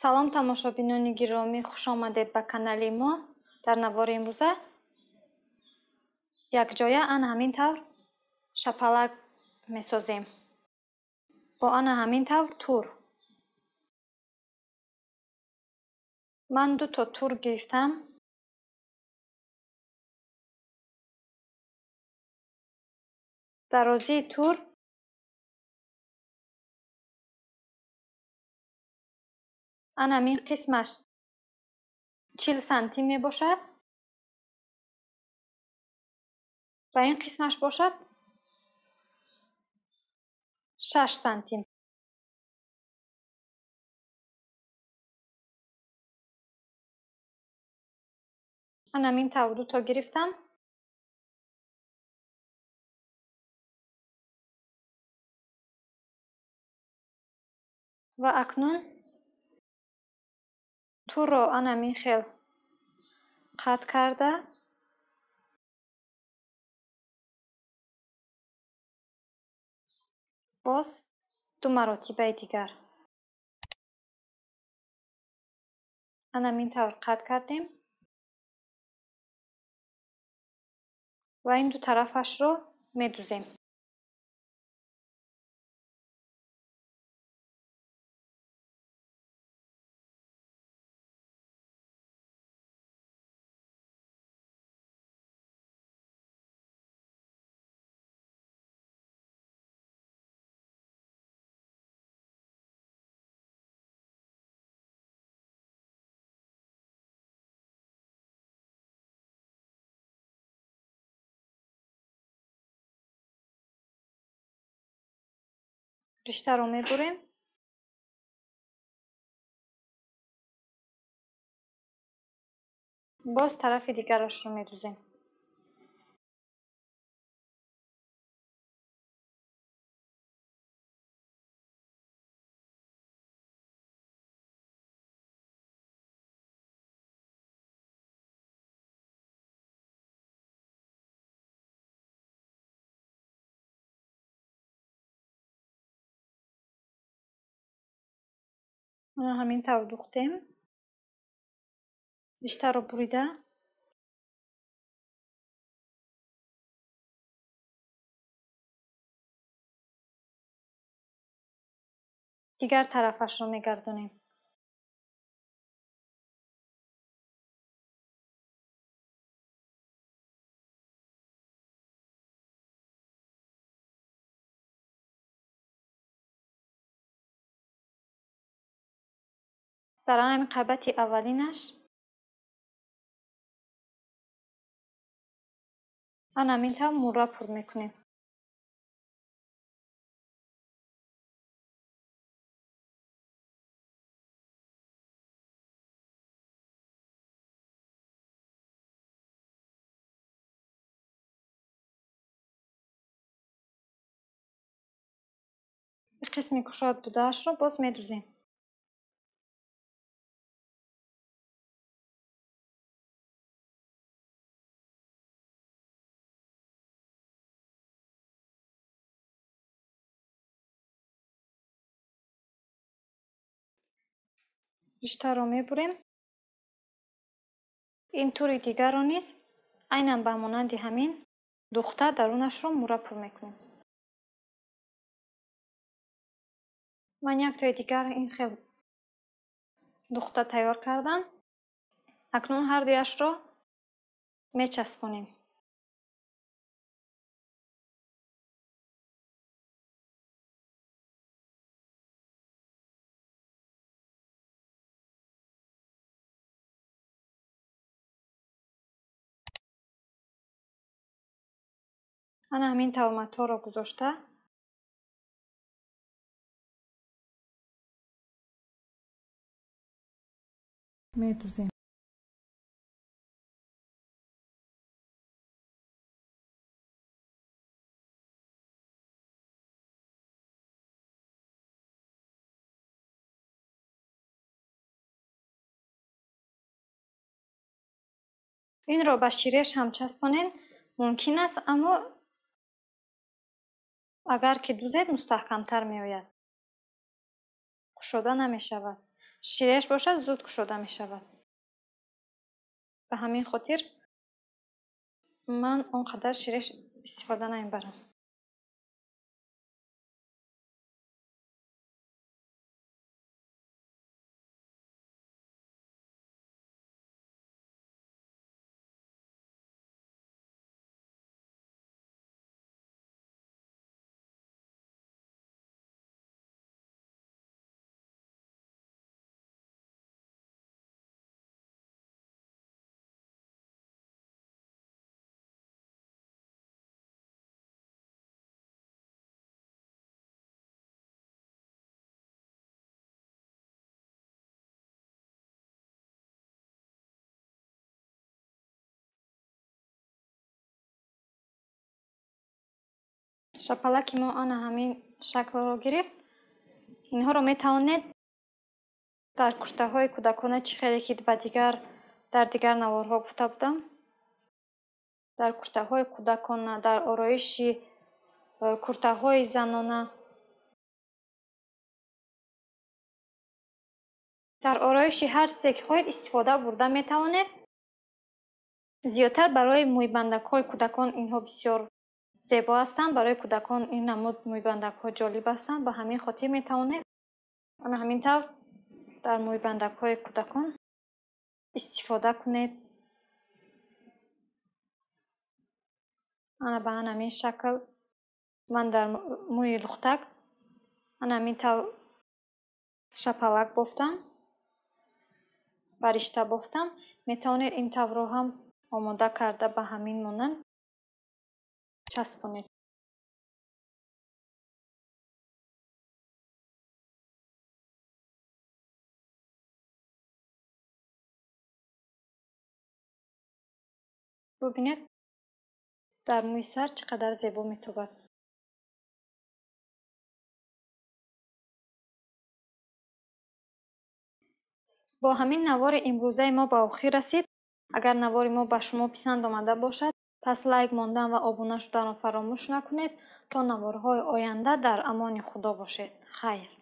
Салом тамошобинони гиромӣ, хуш омадед ба канали мо. Дар навори имрӯза якҷоя ана ҳамин тавр шапалак месозем. Бо ана ҳамин тавр тур. Ман дуто тур гирифтам. Дарозии тур ана ҳамин қисмаш 40 сантим мебошад ва ин қисмаш бошад 6 сантим. Ана ҳамин тавр дуто гирифтам. Ва акнун турро ана ҳамин хел қат карда боз ду маротибаи дигар ана ҳамин тавр қат кардем ва ин ду тарафашро медузем. Риштаро мебурем. Боз тарафи дигарашро медузем. Ҳамин тавр духтем. Риштаро бурида дигар тарафашро мегардонем. Дар ҳамин қабати аввалинаш ана ҳамин тавр мурра пур мекунем. Қисми кушод будаашро боз медузем. Риштаро мебурем. Ин тури дигарро низ айнан ба монанди ҳамин духта дарунашро мурра пур мекунем. Ман яктои дигар ин хел духта тайёр кардам. Акнун ҳар дуяшро мечаспонем. Ана ҳамин тавр гузошта медузем. Инро ба ширеш ҳам часпонед мумкин аст, аммо агар ки дузед мустаҳкамтар меояд. Кушода намешавад. Ширеш бошад, зуд кушода мешавад. Ба ҳамин хотир ман он қадар ширеш истифода намебарам. Шапалаки мо ана ҳамин шаклро гирифт. Инҳоро метавонед дар куртаҳои кӯдакона, чӣ хеле ки ба дигар дар дигар наворҳо гуфта будам, дар куртаҳои кӯдакона, дар ороиши куртаҳои занона, дар ороиши ҳар чизе ки хоҳед истифода бурда метавонед. Зиёдтар барои мӯйбандакҳои кӯдакон инҳо бисёр зебо ҳастанд. Барои кӯдакон ин намуд мӯйбандакҳо ҷолиб ҳастанд. Ба ҳамин хотир метавонед ана ҳамин тавр дар мӯйбандакҳои кӯдакон истифода кунед. Ана ба ҳамин шакл ман дар мӯи лухтак ана ҳамин тавр шапалак бофтам, ба ришта бофтам. Метавонед ин таврро ҳам омода карда ба ҳамин монанд часпонед. Бубинед, дар мӯи сар чӣ қадар зебо метобад. Бо ҳамин навори имрӯзаи мо ба охир расид. Агар навори мо ба шумо писанд омада бошад, пас лайк мондан ва обуна шуданро фаромӯш накунед. То наворҳои оянда дар амони Худо бошед. Хайр.